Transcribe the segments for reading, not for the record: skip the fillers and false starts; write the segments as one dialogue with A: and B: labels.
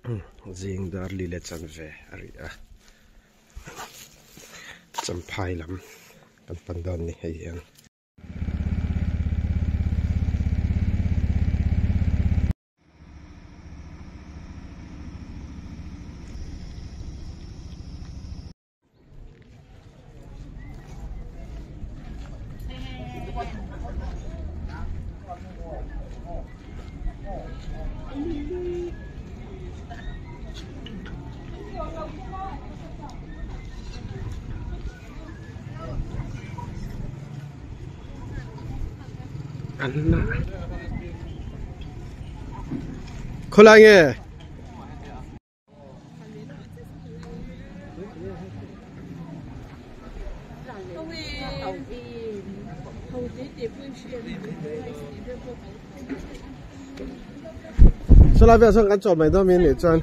A: Zing dar li leh chanve a rih a, Champhai lam kan pan dawn ni hei hian. Khawlai nge? Sawlai velah sawn kan chawl mai dawn mi anih chuan.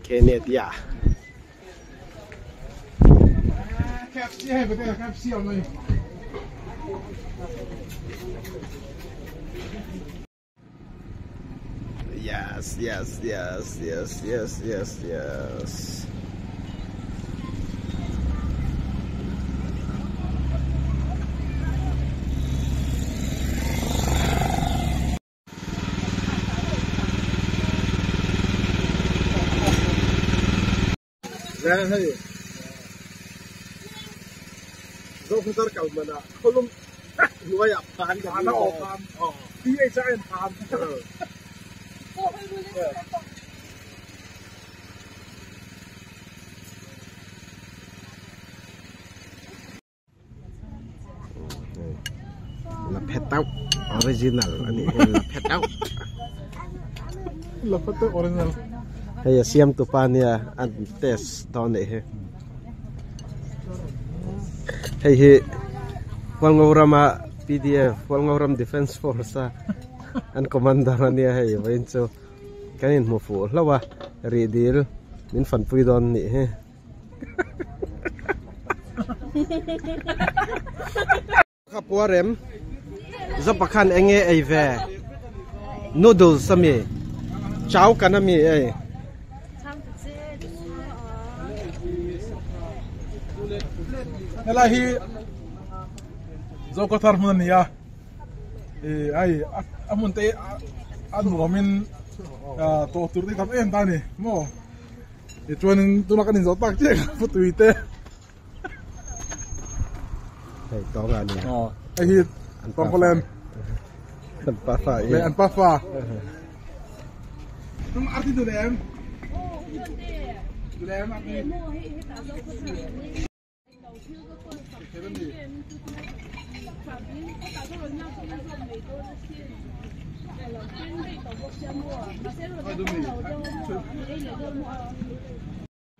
A: Kenneth-a Yes, yes, yes, yes, yes, yes, yes. Zokhawthar kal hman ah khawlum hnuai ah phan kan ni. Laphetauh original a nih hi Laphetauh.
B: Laphetauh original.
A: Hei a siam tupa nia an test dawn nih hi. Hei hi Hualngo rama PDF Hualngo ram Defence Force a an commander a nia hei vawiin chu kan inhmu fuh hlauh a rih dil min fanpui dawn nih hi. Kha pua rem zapa khan enge ei ve noodles ami chau kan ami ei.
B: Helai hi Zokhawthar hmun a ni a, hei a hmun te a nuamin tawh tur te tam em ta a ni maw. Tichuanin tuna kan inzawh tak chiah kha putui te.
A: Hei tawng a nia.
B: Aw, hei hi tawng khawlen.
A: An pafa
B: i. An pafa. Nung arti du lem. Du lem arti.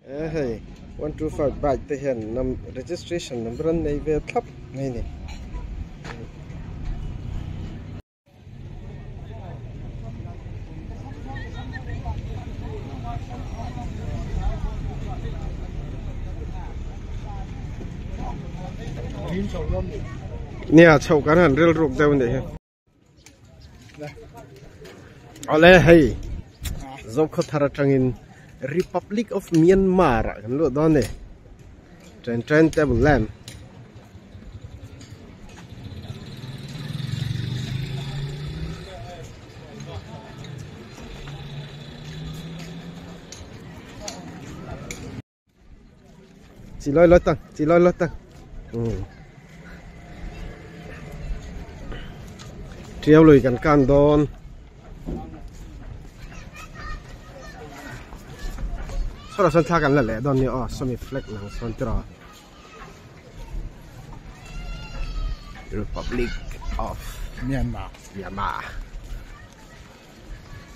A: E hei 125 bike te hian nam registration number an nei ve thlap mai ni. Nia chhoh kan han rilruk deuh anih hi. Awle hei Zokhawthar atangin Republic of Myanmar ah kan luh dawn a ni. Train train table lamp. Chỉ lôi lôi tăng, chỉ lôi lôi tăng. Ừ. Triau lui kan kan dawn. Sawlah sawn thla kan la leh dawn nia aw sawmi flag lang sawn tiraw Republic of
B: Myanmar
A: Myanmar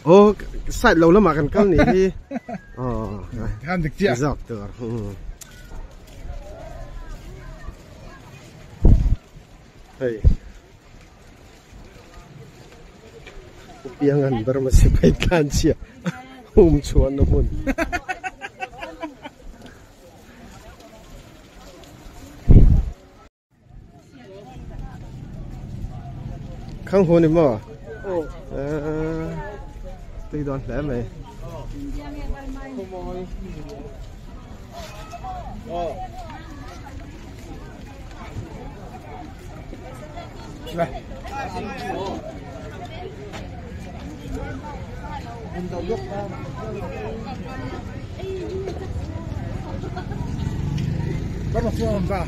A: aw side lo lamah kan kal nih hi aw
B: han dik chiah
A: zawk tur hei. Piang an Burma sipai tlan chhia um chhuahna hmun. Khang hu ni maw?
B: Aw.
A: Tui dawn hle mai.
B: Bắt đầu xuống ra.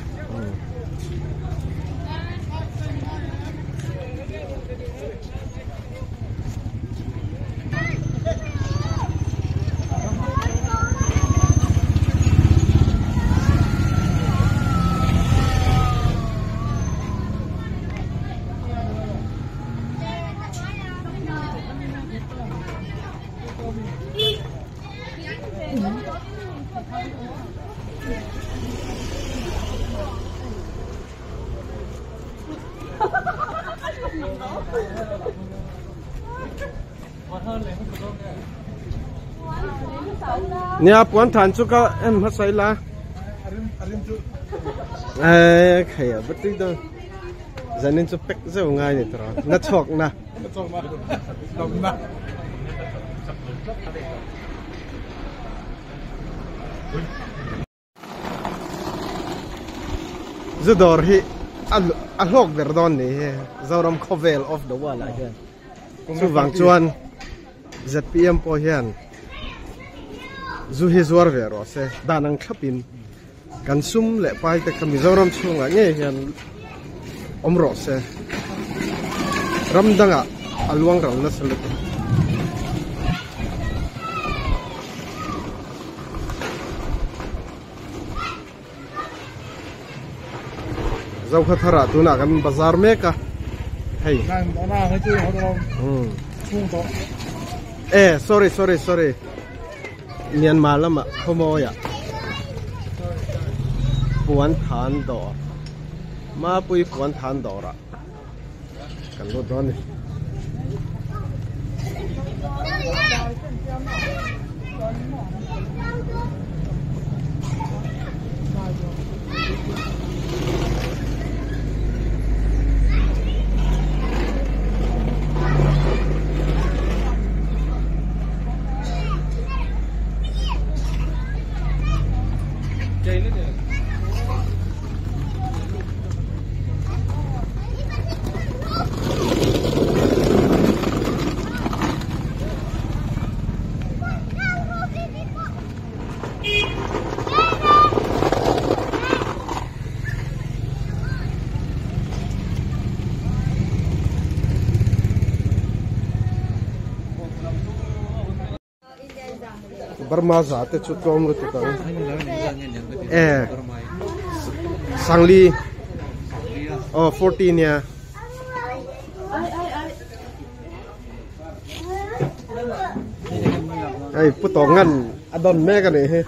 A: Nia puan than chu ka en hmasa ila. Ê khei a va tui dawn. Zanin chu pek zeuh ngai ni tawh na chhuak na. Zu dawr hi a hlawk ber dawn ni hi Zoram khawvel of the world ah hian chuvang chuan zpm pawh hian zu hi zuar ve rawh se dan ang thlapin kan sum leh pai te kha Mizoram chhungah ngei hian awm rawh se ram dangah a luang ral nasa lutuk. Zokha tharah tunah kan bazar mek a hei e sorry sorry sorry Myanmar lamah khawmawiah puan than dawr Mapui puan than dawrah kan lut dawn a ni. Burma za te chu tlawm lutuk ang e sangli aw 40 nia hei pu tawng ngan a dawn mek a nih hi.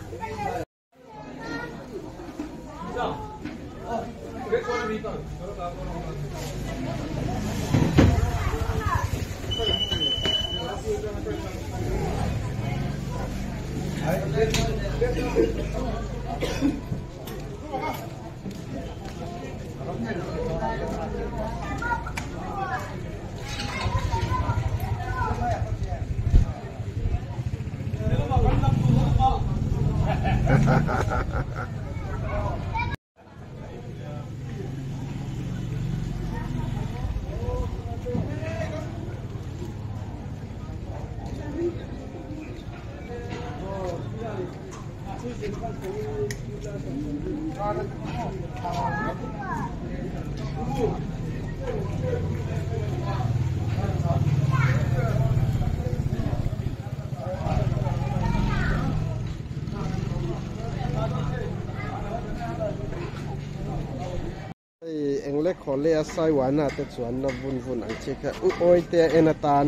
A: Hei eng le khaw leh a saiwana te chuan la vun vun ang chi kha u awi te a en atan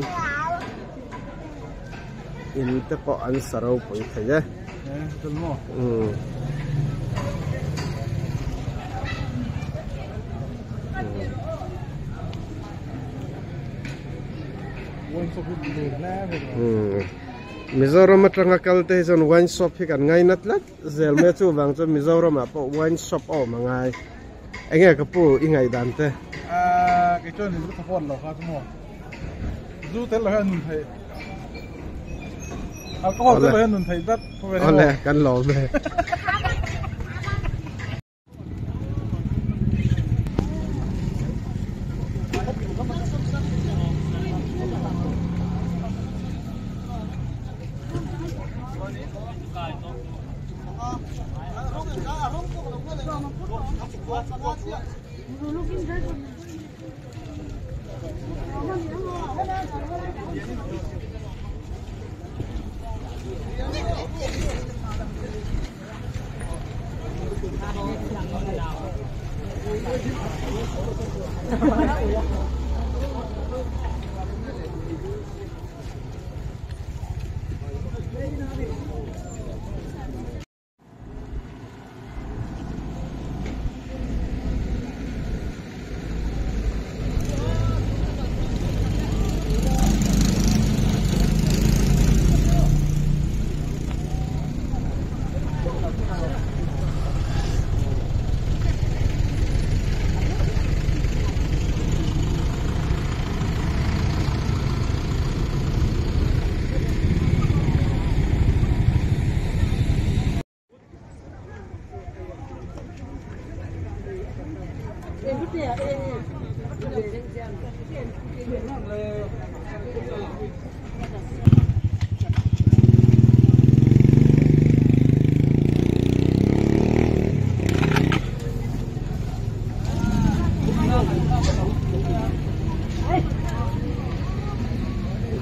A: in te pawh an sa ropui thei e. Umm. Mizoram atanga kal te hi chuan wine shop hi kan ngaina tlat zel mai a chuvang chuan Mizoram ah pawh wine shop a awm a ngai enge ka pu i ngaihdan te.
B: Ahh kei chuan ka support lo kha chu maw zu tel lo hian nun theih alcohol tel lo hian nun theih tlat
A: awle kan lawm e.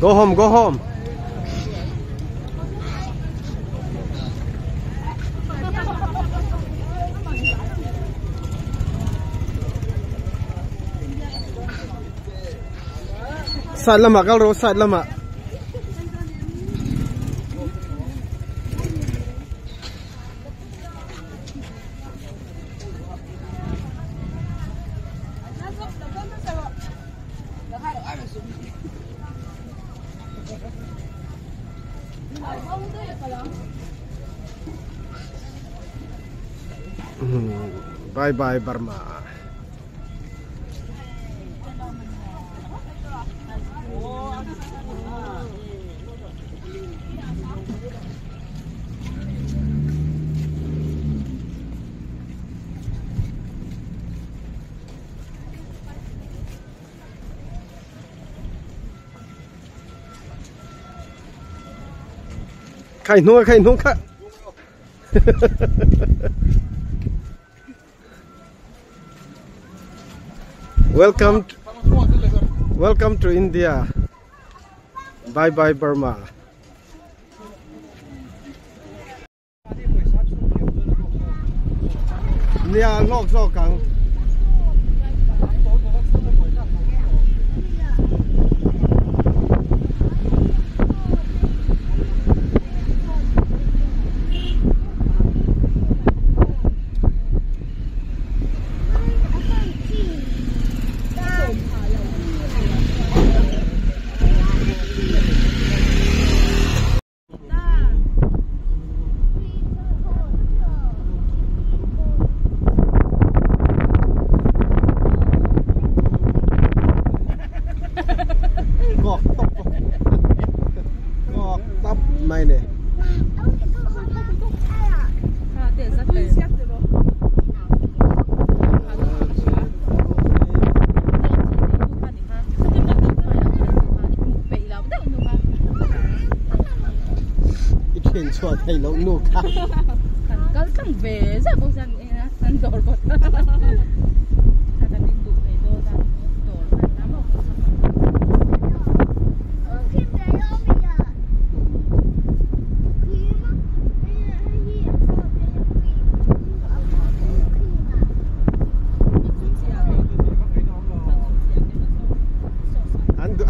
A: Go home, go home. Side lamah kal rawh side lamah. Bye bye Burma. Khai hnung khai hnung kha. Welcome to, welcome to India. Bye bye Burma. Nia lawk zawk ang. Kawk tawp kawk tawp mai ni. I thian chhuah thei loh nu kha.
C: Kan kal tlang ve zeuh bawk chuan an dawr bawk a. Kan in duh mai dawn a, dawr hman na maw kan chhak ang.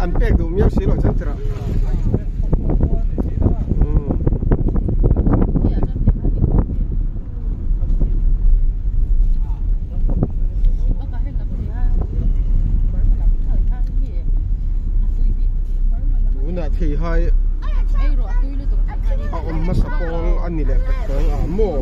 A: An pek duh miau si lo chuan tirah. Theihai a awm hmasa pawl a ni leh pek tawng a maw?